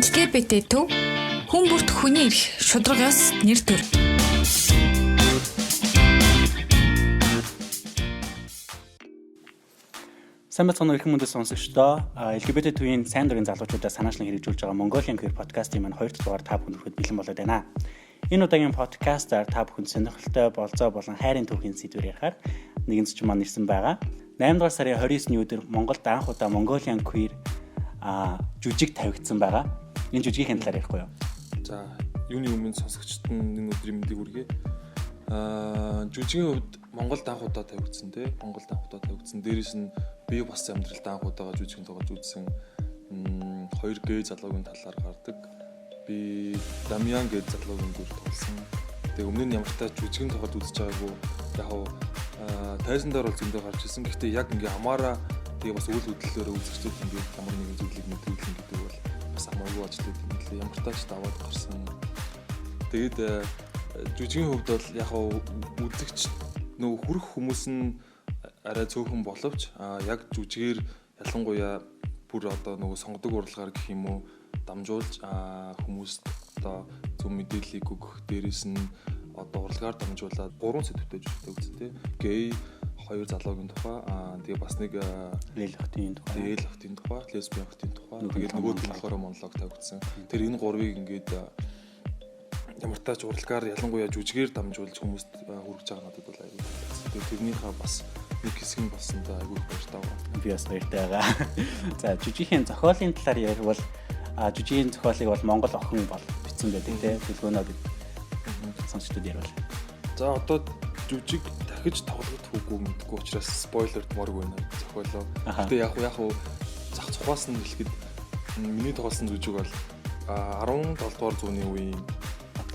LGBT төв хүн бүрт хүний эрх, шударга ёс, нэр төр. Сайн байцгаана уу эрхэм мөндөд сонсогчдоо. LGBT төвийн сайн дурын залуучуудаа санаачлан хэрэгжүүлж байгаа Mongolian Queer podcast-ийн маань 2 дахь дугаар та бүхэнд хүрэхэд бэлэн болоод байна. Энэ удаагийн подкастаар та бүхэнд сонирхолтой болцоо болон хайрын түүхийн сэдвээр ярихаар нэгэн зочин маань ирсэн байгаа. 8 дугаар сарын 29-ний өдөр Монголд анх удаа Mongolian Queer жүжиг тавигдсан байгаа. Энэ жүжигийн талаар ярихгүй юу? За, юуны өмнө сонсогчдод нь энэ өдрийн мэндийг хүргэе. Жүжигийн хувьд Монголд анх удаа тавигдсан тий. Монголд анх удаа тавигдсан. Дээрээс нь би бас амьдралд анх удаага жүжигэн тоглож үзсэн. Хоёр гей залуугийн талаар гардаг. Би Дамьян гээд залуугийн дүр тоглосон. Тэгээ өмнө нь ямар ч тач жүжигэн тоглож үзэж байгаагүй. Яг хав тайзан дээр бол зөндөө гарч ирсэн. Гэхдээ яг ингээ хамаараа тэгээ бас үйл хөдлөлөөрөө үзэгчдэд ингээ ямар нэгэн зүйлийг мэдрүүлнэ гэдэг бол бас хамаагүй ажил гэдэг юм лээ. Ямар тач даваад гарсан. Тэгээд жүжигийн хувьд бол яг хав үзэгч нөгөө хүрэх хүмүүс нь арай цөөхөн боловч яг жүжигээр ялангуяа бүр одоо нөгөө сонгодог урлагаар гэх юм уу дамжуулж хүмүүст одоо зөв мэдээллийг өгөх, дээрээс нь одоо урлагаар дамжуулаад 3 сэдвтэй жүжигтэй үзсэн тий. Гей хоёр залуугийн тухай, тэгээ бас нэг Лел хотын тухай, Лел хотын тухай, лесбиан хотын тухай, тэгээд нөгөөх нь болохоор монолог тавигдсан. Тэр энэ гурвыг ингээд ямар тач урлагаар ялангуяа жүжигээр дамжуулж хүмүүст хүргэж байгаа надад бол аюул таалагдсан. Тэгээд тэрнийхээ бас нэг хэсэг нь болсондоо аюул их баяртай байгаа. Би бас баяртай байгаа. За, жүжигийн зохиолын талаар яривал жүжигийн зохиолыг бол Монгол охин бол бичсэн байдаг тий. Төлгөөнөө гэд сонсогчдод ярил. За, одоо жүжиг дахиж тоглох үгүй мэдгүй учраас спойлер дморгүй байна зохиолоо. Гэтэ яг уу зах цухаас нь хэлэхэд миний тоглосон жүжиг бол 17 дугаар зууны үеийн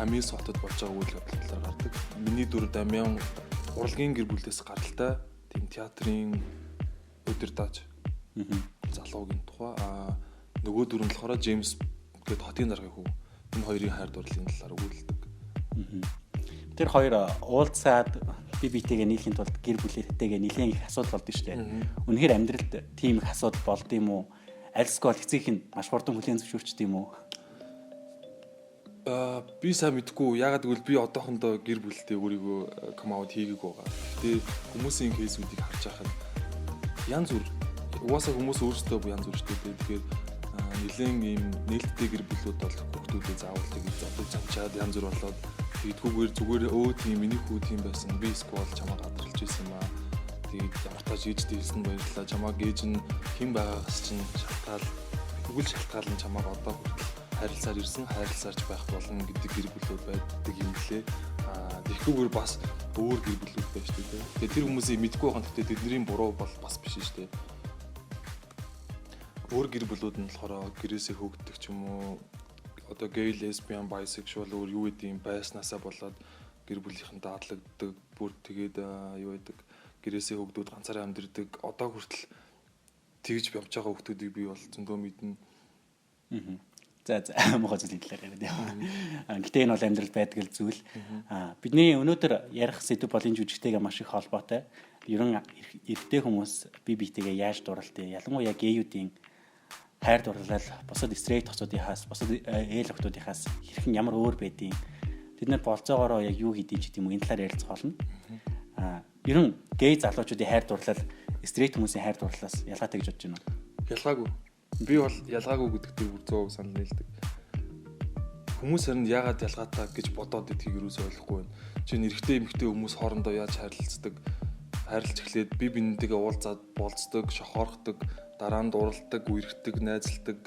Амис хотод болж байгаа үйл явдал талаар гардаг. Миний дүр Дамьян урлагийн гэр бүлээс гаралтай тийм театрын удирдаач залуугийн тухай. Нөгөө дүр нь болохоор Джеймс гээд хотын даргын хүү. Энэ хоёрын хайр дурлалын талаар өгүүлдэг. Тэр хоёр уулзаад би биетэйгээ нийлэхийн тулд гэр бүлээтэйгээ нэлээд их асуудал болд нь шүү дээ. Үнэхээр амьдралд тийм их асуудал болд юм уу? Альсгүй бол эцгийнх нь маш хурдан хүлээн зөвшөөрчдөг юм уу? Би сайн мэдэхгүй. Яагаад гэвэл би одоохондоо гэр бүлтэй өөрийгөө come out хийгээгүй байгаа. Гэхдээ хүмүүсийн кейсүүдийг харж байхад янз бүр угаасаа хүмүүс өөрсдөө янз бүр шүү дээ. Тэгэхээр нэлээд ийм нээлттэй гэр бүлүүд бол хүүхдүүдээ заавал тэгж зодож замчаад янз бүр болоод тэгдгүүгээр зүгээр тийм миний хүү тийм байсан. Би эсвэл чамаа гадарлаж ирсэн юм аа. Тэгээд ямар тач ээжтэй хэлсэн баярлалаа. Чамааг ээж нь хэн байгаагаас чинь шалтгаал тэгвэл шалтгаал нь чамааг одоо хүртэл харилцаар ирсэн, харилцаарч байх болно гэдэг гэр бүлүүд байдаг юм лээ. Тэгэхгүйгээр бас өөр гэр бүлүүд байж шүү дээ. Тэгээ тэр хүмүүсийг мэдгүй байгаа нь гэхдээ тэдний буруу бол бас биш шүү дээ. Өөр гэр бүлүүд нь болохоор гэрээсээ хөөгддөг ч юм уу, одоо гей, лесбиан, bisexual өөр юу гэдэг юм байснаасаа болоод гэр бүлийнхэн дадлагддаг, бүр тэгээд юу гэдэг гэрээсээ хөөгдүүд ганцаараа амьдардаг. Одоо хүртэл тэгж явж байгаа хүмүүсийг би бол зөндөө мэднэ. За муухай зүйлийн талаар яриад яа. Гэтэ энэ бол амьдрал байдаг л зүйл. Бидний өнөөдөр ярих сэдв бол энэ жүжигтэйгээ маш их холбоотой. Ер нь эрэгтэй хүмүүс бие биетэйгээ яаж дурлалтай, ялангуяа геюудын хайр дурлал бусад стрейт охцуудынхаас, бусад ээл охтуудынхаас хэрхэн ямар өөр байдیں۔ Тэд нар болцоогоороо яг юу хийдий ч гэдэм үү энэ талаар ярилцах болно. Ер нь гей залуучуудын хайр дурлал стрейт хүмүүсийн хайр дурлалаас ялгаатай гэж бодож байна уу? Ялгаагүй. Би бол ялгаагүй гэдэг дээр бүр 100% санал нийлдэг. Хүмүүс харин яагаад ялгаатай гэж бодоод идгийг юусоо ойлгохгүй байна. Чи эрэгтэй эмэгтэй хүмүүс хоорондоо яаж харилцдаг, харилцж эхлээд би бинтэйгээ уулзаад болцдог, шохоорхдаг, дараа нь дурладаг, үерхдэг, найзалдаг,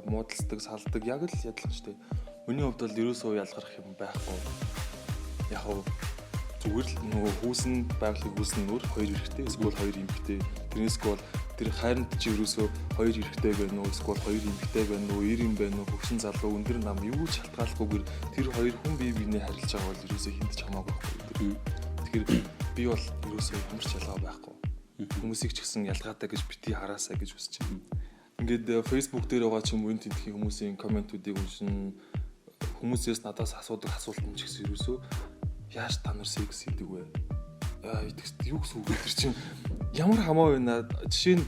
муудалцдаг, салдаг яг л ядлах шүү дээ. Миний хувьд бол ерөөсөө ялгарх юм байхгүй. Яг хав зүгээр л нөгөө хүүсэн байгалийн хүүсэн нүр хоёр эрэгтэй эсвэл хоёр эмэгтэй. Тэрнээсгүй бол тэр хайранд чи ерөөсөө хоёр эрэгтэй байна уу, эсвэл хоёр эмэгтэй байна уу, эр юм байна уу, хөгшин залуу, өндөр нам юу ч шалтгааллахгүйгээр тэр хоёр хүн бие биенээ харилцаж байгаа бол ерөөсөө хүнд ч хамаагүй байхгүй. Тэгэхээр би бол ерөөсөө ямар ч ялгаа байхгүй. Хүмүүсийг ч гэсэн ялгаатай гэж бити хараасаа гэж хүсэж байна. Ингээд Facebook дээр байгаа ч юм уу энэ тентхийн хүмүүсийн комментүүдийг уншин, хүмүүсээс надаас асуудаг асуулт нь ч гэсэн ерөөсөө яаж та нар секс хийдэг вэ? Юу гэсэн үг вэ? Тэр чинь ямар хамаа байна? Жишээ нь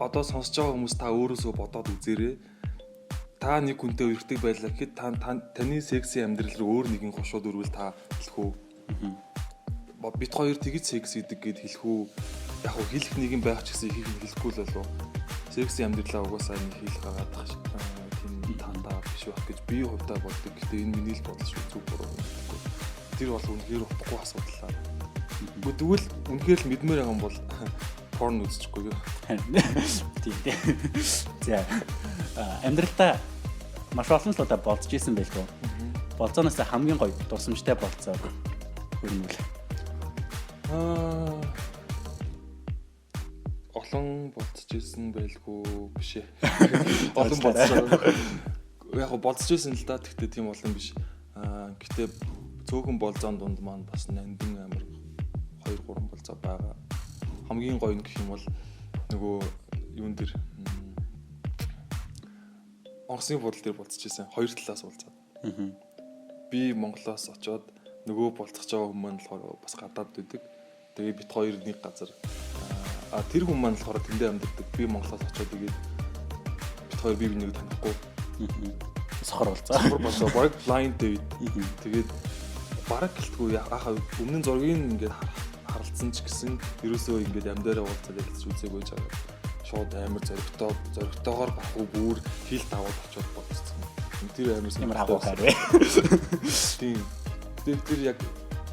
одоо сонсож байгаа хүмүүс та өөрөөсөө бодоод үзээрэй. Та нэг хүнтэй үерхдэг байлаа гэхэд та таны секси амьдрал руу өөр нэгэн хошууд өрвөл та хэлэх үү? Бит хоёр тэгж секс идэг гэд хэлэх үү? Яг хөө хэлэх нэгэн байх ч гэсэн ихийг нь хэлэхгүй л болов. Секси амьдралаа угаасаа нэг хэл гаргаадах тийм тандаа биш байх гэж би хувьдаа боддог. Гэтэ энэ миний л бодол шүү, зүг буруу юм гэхгүй. Тэр бол үнэхээр утгагүй асуудал. Гэхдээ тэгвэл үнэхээр л мэдмээр байгаа юм бол порн үзчихгүй юу? Тийм тий. За амьдралдаа маш олон л удаа болцож исэн байлгүй. Болцооноос хамгийн гоё дурсамжтай болцоо хөрнүүл. Олон болцож исэн байлгүй биш ээ. Олон болцоо. Яг го болцож исэн л да. Гэхдээ тийм олон биш. Гэтэ цөөхөн болзоон дунд маань бас нандин амар 2 3 болцоо байгаа. Хамгийн гоё нь гэх юм бол нөгөө юун дээр онгоцны буудлын дээр болцож исэн. Хоёр талаас болцоод. Би Монголоос очоод нөгөө болцож байгаа хүмүүс маань болохоор бас гадаад байдаг. Тэгээ бит хоёр нэг газар. Тэр хүн маань болохоор тэндээ амьдардаг. Би Монголоос очоод тэгээд бит хоёр бие биенийг танихгүй. Сохор болцоо. Сохор болцоо. Бараг blind date. Тэгээд бараг гэлтгүй яхаа өмнө нь зургийг ингээд харалцсан ч гэсэн ерөөсөө ингээд амьдараа уулзаад ярилцж үзээгүй жаа. Шууд амар зоригтойгоор баггүй бүр хил даваад очиод болцсон. Тэр амар ямар агуу хайр вэ? Тийм. Тэр яг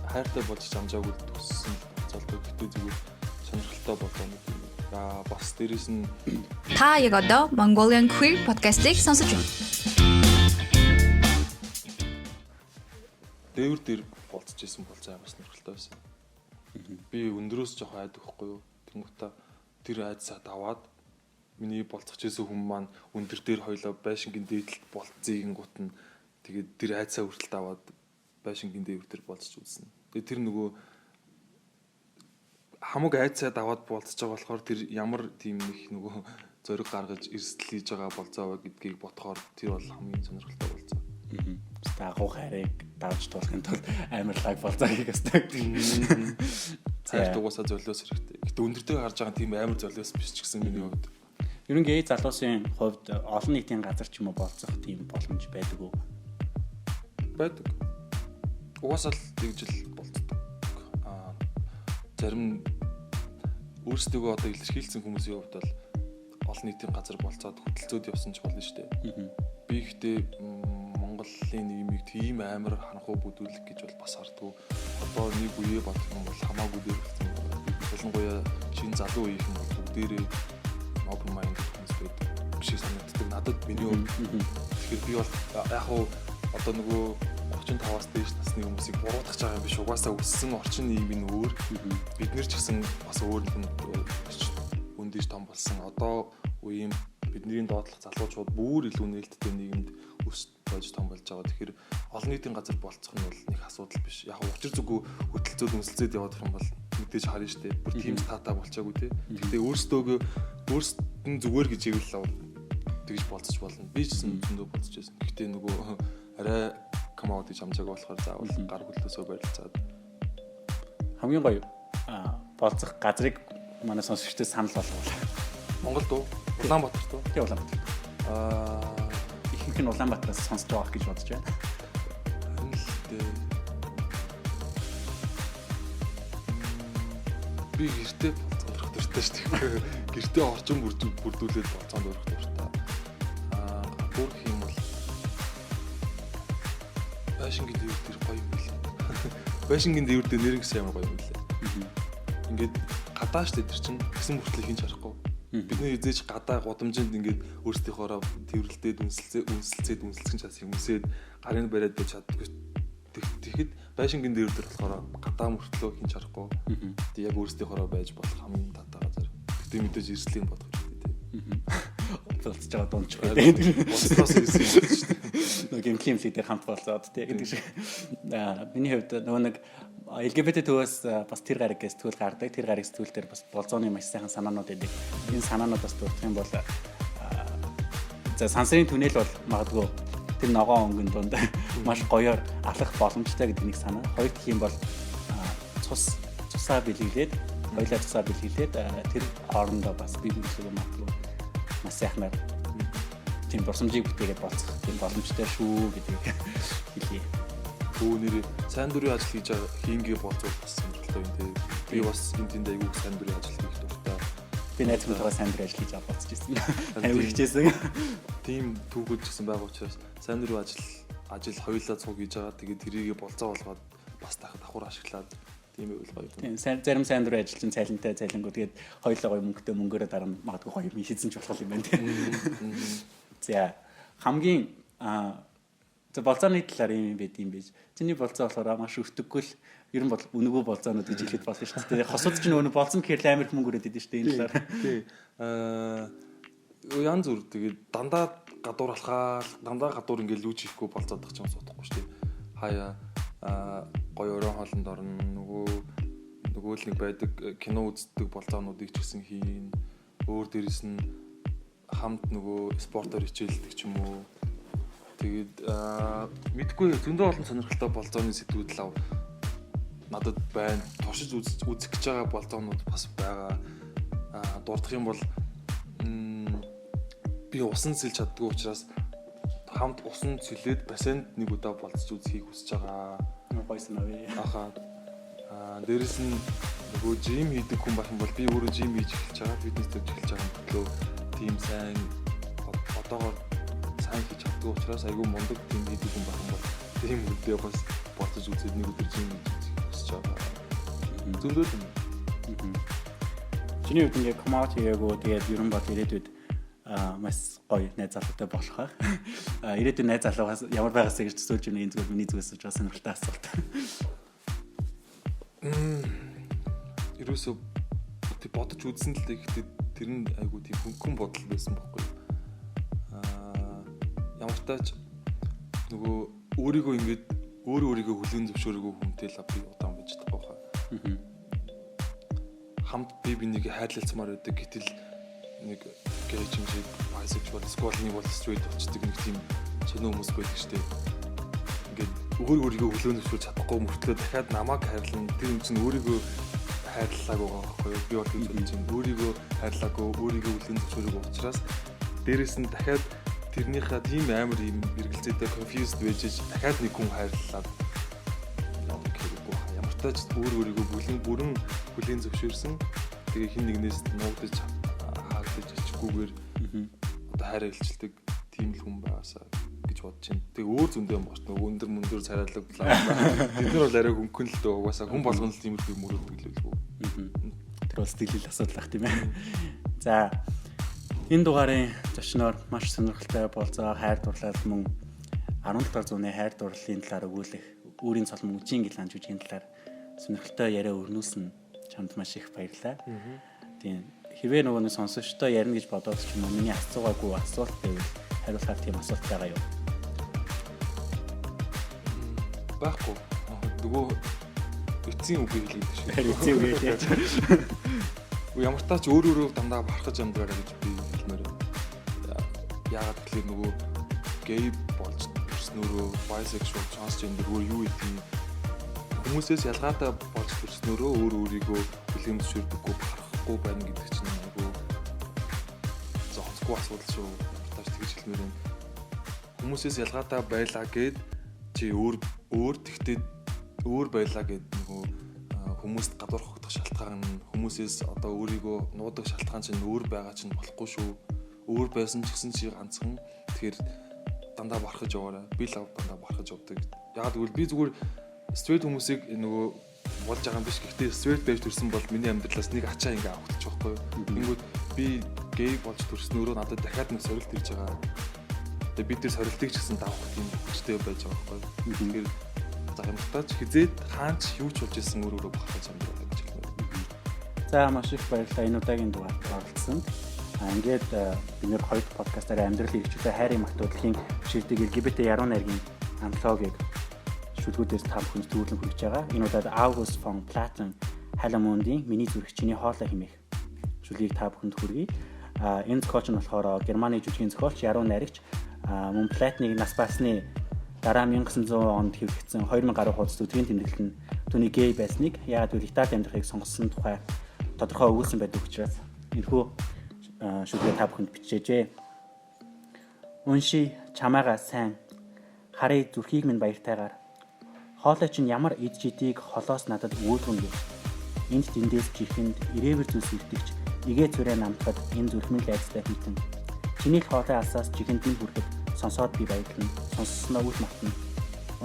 хайртай болж амжаагүй төссөн болцоолтой. Гэтэ зүгээр сонирхолтой болоо нэг юм. Бас дээрэс нь та яг одоо Mongolian Queer podcast-ыг сонсож байна. Дээвэр дээр болцож исэн болцоо амар сонирхолтой байсан. Би өндрөөс жоохон айдаг байхгүй юу? Тэнгуутаа тэр айдсаа даваад миний болцож исэн хүн маань өндөр дээр хоёлоо байшингийн дээдэлд болцъё гингуут нь тэгээд тэр айдсаа хүртэл даваад байшингийн дээвэр дээр болцож үзсэн. Тэгээд тэр нөгөө хамаг айдсаа даваад болцож байгаа болохоор тэр ямар тийм нэг нөгөө зориг гаргаж эрсдэл хийж байгаа болцоо вэ гэдгийг бодохоор тэр бол хамгийн сонирхолтой болцоо. Агуу хайрыг давж туулахын тулд амар лаг болцоо хийх ёстой гэдэг. Хайр дугуйсаа золиос хэрэгтэй. Гэтэ өндөр дээр гарч байгаа тийм амар золиос биш ч гэсэн миний хувьд. Ер нь гей залуусын хувьд олон нийтийн газар ч юм уу болцох тийм боломж байдаг уу? Байдаг. Угаасаа л тэгж л болцдог. Зарим өөрсдөө одоо илэрхийлсэн хүмүүсийн хувьд бол олон нийтийн газар болцоод хөтөлцөөд явсан ч болно шүү дээ. Би ихтэй Монголын нийгмийг тийм амар харанхуй бүдүүлэх гэж бол бас хардггүй. Одоо нэг үе бодох юм бол хамаагүй дээр болсон юм байна. Ялангуяа шинэ залуу үеийнхэн бол бүгдээрээ open mind хүмүүс байдаг шиг санагддаг. Надад миний хувьд. Тэгэхээр би бол яг хуу одоо нөгөө 35-аас дээш насны хүмүүсийг буруутгах байгаа юм биш. Угаасаа өссөн орчин нийгэм нь өөр. Бид нэр ч гэсэн бас өөр нэгэн өндөж том болсон. Одоо үеийн бидний доотлох залуучууд бүр илүү нээлттэй нийгэмд өс болж том болж байгаа. Тэгэхээр олон нийтийн газар болцох нь бол нэг асуудал биш. Яг учир зүггүй хөтөлцөөд үнсэлцээд явах юм бол мэдээж харна шүү дээ. Бүр тийм таатай болчаагүй те. Гэхдээ өөрсдөө өөрсдөд нь зүгээр гэж ивэл тэгж болцож болно. Би ч гэсэн зөндөө болцож байсан. Гэхдээ нөгөө арай come out гэж амжаагүй болохоор заавал гар хөлөөсөө барилцаад хамгийн гоё болцох газрыг манай сонсогчдод санал болгоул. Монголд уу? Улаанбаатарт уу? Тийм, Улаанбаатар. Ихэнх нь Улаанбаатараас сонсож байгаа гэж бодож байна. Харин л дээ. Би гэртээ болцоонд орох дуртай шүү дээ. Гэртээ орчин бүрдүүлээд болцоонд орох дуртай. Гадуур гэх юм бол байшингийн дээвэр дээр гоё юм билээ. Байшингийн дээвэр дээр нэрнгэс амар гоё юм билээ. Ингээд гадаа шүү дээ тэр чинь гэсэн мөртлөө хинч харахгүй. Бид нэр эзэж гадаа гудамжинд ингээд өөрсдийнхоороо тэрвэрлдээд үнсэлцээд үнсэлцэн чаас юмсээд гарын бариад байж чаддаггүй. Тэгэхэд байшингийн дээвэр дээр болохоор гадаа мөртлөө хинч харахгүй. Тэг яг өөрсдийнхоороо байж болох хамгийн таатай газар. Гэтэ мэдээж эрсдлийн бодох хэрэгтэй тий. Болцож байгаа дундч тий. Болцоос ирсэн юм шүү дээ. Нөгөө гэмтлийн эмнэлэг дээр хамт болцоод тий гэдэг шиг. Миний хувьд нөгөө нэг LGBT төвөөс бас тэр гариг сэтгүүл гардаг. Тэр гариг сэтгүүл дээр бас болзооны маш сайхан санаанууд байдаг. Энэ санаануудаас дурдах юм бол за сансрын түнэл бол магадгүй тэр ногоон өнгөн дунд маш гоёор алах боломжтой гэдэг нэг санаа. Хоёр дахь юм бол цусаа бэлгэлээд, хоёлаа цусаа бэлгэлээд тэр хоорондоо бас бие биенийхээ магадгүй маш сайхнаар тийм дурсамжийг бүтээгээд болцох тийм боломжтой шүү гэдгийг хэлье. Өө нэрээ сайн дурын ажил хийж байгаа хийнгээ болцвол бас сонирхолтой юм те. Би бас энэ тэнд айгүй сайн дурын ажил хийх дуртай. Би найз минийхээ сайн дурын ажил хийж авах болцож ирсэн. Аюу хичээсэн. Тийм түүхүүд ч гэсэн байгаа учраас сайн дурын ажил хоёулаа цуг хийж байгаа. Тэгээд тэрийгэ болцоо болгоод бас давхар ашиглаад тийм байвал гоё юм. Тийм сайн зарим сайн дурын ажил чинь цалинтай цалингуу тэгээд хоёулаа гоё мөнгөтэй мөнгөөрөө дараа нь магадгүй гоё юм хийсэн ч болох юм байна тийм. За хамгийн за болцооны талаар юм байд юм биш. Чиний болцоо болохоор маш өртөггүй л ер нь бол үнэгүй болцоонууд гэж хэлэхэд болно шүү дээ. Хосууд чинь өнө болцсон гэхээр амар их мөнгө өрөөд идэв шүү дээ энэ талаар. Тий. Янз бүр тэгээд дандаа гадуур алхаал дандаа гадуур ингээл лүүж хийхгүй болцоодох ч юм судахгүй шүү дээ. Хаяа гоё оройн хоолнд орно, нөгөө л нэг байдаг кино үздэг болцоонуудыг ч гэсэн хийн. Өөр дээрэс нь хамт нөгөө спортоор хичээлдэг ч юм уу. Тэгээд мэдгүй зөндөө олон сонирхолтой болцооны сэдвүүд л надад байна. Туршиж үзэх гэж байгаа болцоонууд бас байгаа. Дурдах юм бол би усан сэлж чаддгүй учраас хамт усан цөлөөд бассейнд нэг удаа болцож үзхийг хүсэж байгаа. Гоё санаа вэ. Аха. Дээрэс нь нөгөө жим хийдэг хүн байх юм бол би өөрөө жим хийж эхэлж байгаа, фитнес тавьж эхэлж байгаа мөртлөө тийм сайн одоогоор сайн хийж чаддгүй учраас айгүй мундаг тийм хийдэг хүн байх юм бол тийм үедээ бас болцож үзээд нэг өдөр жим хийж үзхийг хүсэж байгаа. Зөндөө юм. Чиний хувьд ингээ come out хийгээгүй тэгээд ер нь бол ирээдүйд маш гоё найз залуутай болох байх. Ирээдүйн найз залуугаас ямар байгаасаа гэж төсөөлж байна энэ зүгээр миний зүгээс сууж байгаа сонирхолтой асуулт. Ерөөсөө тэг бодож үзсэн л дээ. Гэхдээ тэр нь айгүй тийм хөнгөн бодол байсан байхгүй юу. Ямар тач нөгөө өөрийгөө ингээд өөрийгөө хүлээн зөвшөөрөөгүй хүнтэй л би удаан байж чадахгүй хаа. Хамт би бинийг хайрлалцмаар байдаг. Гэтэл нэг гей юм шиг bisexual, эсвэл нэг бол straight болчдөг нэг тийм сонин хүмүүс байдаг штеп. Ингээд өөрийгөө хүлээн зөвшөөрч чадахгүй мөртлөө дахиад намайг хайрлана. Тэр юм чинь өөрийгөө хайрлаагүй байгаа байхгүй юу? Би бол гэж бодож байна. Өөрийгөө хайрлаагүй, өөрийгөө хүлээн зөвшөөрөөгүй учраас дээрэс нь дахиад тэрнийхээ тийм амар юм эргэлзээтэй confused байж дахиад нэг хүн хайрлаад явах хэрэггүй хаа. Ямар тач өөрийгөө бүрэн хүлээн зөвшөөрсөн. Тэгээ хин нэгнээс нуугдаж хаагдаж ичихгүйгээр одоо хайраа илчилдэг тийм л хүн байгаасаа гэж бодож байна. Тэгээ өөр зөндөө юм байна. Нөгөө өндөр мөндөр царайлаг блаа. Тэд нар бол арай хөнгөн л дөө. Угаасаа хүн болгоно л тиймэрхүү юм мөрөөддөг л байлгүй. Тэр бол сэтгэл асуудал ах тийм ээ. За энэ дугаарын зочноор маш сонирхолтой болцоо хайр дурлал мөн 17 дугаар зууны хайр дурлалын талаар өгүүлэх өөрийн цолмон үжийн гэлэн жүжигийн талаар сонирхолтой яриа өрнүүлсэн чамд маш их баярлалаа. Тийм хэрвээ нөгөө нэг сонсогчдоо ярина гэж бодоод ч юм уу миний асуугаагүй асуулт байвал хариулахаар тийм асуулт байгаа юу? Байхгүй. Нөгөө эцсийн үгийг хэлээд шүү. Эцсийн үгийг хэлээд. Ямар тач өөр дандаа бархаж амьдраарай гэж би хэлмээр байна. Яагаад гэвэл нөгөө гей болж төрснөөрөө bisexual, transgender өөр юу гэдгийг хүмүүсээс ялгаатай болж төрснөөрөө өөр өөрийгөө хүлээн зөвшөөрдөггүй барахгүй байна гэдэг чинь айгүй зохицгүй асуудал шүү. Ямар тач тэгж хэлмээр байна. Хүмүүсээс ялгаатай байлаа гэд чи өөр тэгтээ өөр байлаа гэд нөгөө хүмүүст гадуур хогдох шалтгаан хүмүүсээс одоо өөрийгөө нуудаг шалтгаан чинь өөр байгаа чинь болохгүй шүү. Өөр байсан ч гэсэн чи ганцхан. Тэгэхээр дандаа бархаж яваарай. Би л дандаа бархаж явдаг. Яагаад гэвэл би зүгээр straight хүмүүсийг нөгөө болж байгаа юм биш. Гэхдээ straight байж төрсэн бол миний амьдралаас нэг ачаа ингээ авагдчих واخгүй юу. Тэнгүүд би гей болж төрснөөрөө надад дахиад нэг сорилт ирж байгаа. Тэгээ би тэр сорилтыг ч гэсэн давах тийм хүчтэй байж байгаа байхгүй юу. Тэгэхээр за ямартаа ч хизээд хаанч юу ч болж исэн өөрөөрөө бахархаж амьдраа гэж хэлмээр. За маш их баярлалаа энэ удаагийн дугаарт оролцсонд. Ингээд бид нэр хоёр дахь подкастаар амьдрал эрхчлөө хайрын магтуудлын шилдэг LGBT яруу найргийн антологийг шүлгүүдээс та бүхэнд төвлөн хүргэж байгаа. Энэ удаад August von Platen Халамундын Миний зүрх чиний хоолой хэмээх шүлгийг та бүхэнд хүргэе. Энэ зохиолч нь болохоор Германы жүжигийн зохиолч, яруу найрагч, мөн Платныг нас барсны дараа 1900 онд хэвлэгдсэн 2000 гаруй хуудас өдрийн тэмдэглэл нь түүний гей байсныг, яагаад гэвэл Италид амьдрахыг сонгосон тухай тодорхой өгүүлсэн байдаг учраас энэхүү шүлгээ та бүхэнд бичээжээ. Унши чамаага сайн. Харъя зүрхийг минь баяртайгаар. Хоолой чинь ямар эд жидийг холоос надад үүлгэн гэв. Энд тэндээс чихэнд ирээвэр зүйлс ирдэгч игээ цорой намтахад энэ зүрх минь лайцтай хүйтэн. Чиний л хоолой алсаас чихэнд минь хүрэхэд сонсоод би баярлана. Сонссноо үл мартна.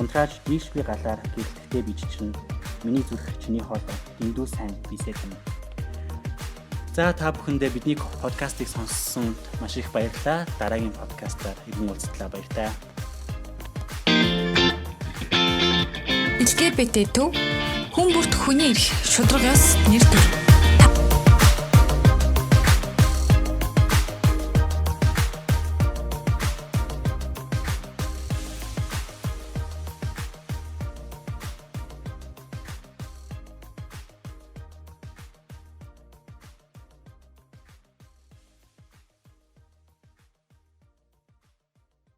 Унтрааж дийлшгүй галаар гэрэлтэхдээ би чичирнэ. Миний зүрх чиний хоолой дэндүү сайн бисээ тань. За та бүхэндээ бидний подкастыг сонссон маш их баярлалаа. Дараагийн подкастаар иргэн уулзтлаа, баяртай. LGBT төв хүн бүрт хүний эрх, шударга ёс, нэр төр.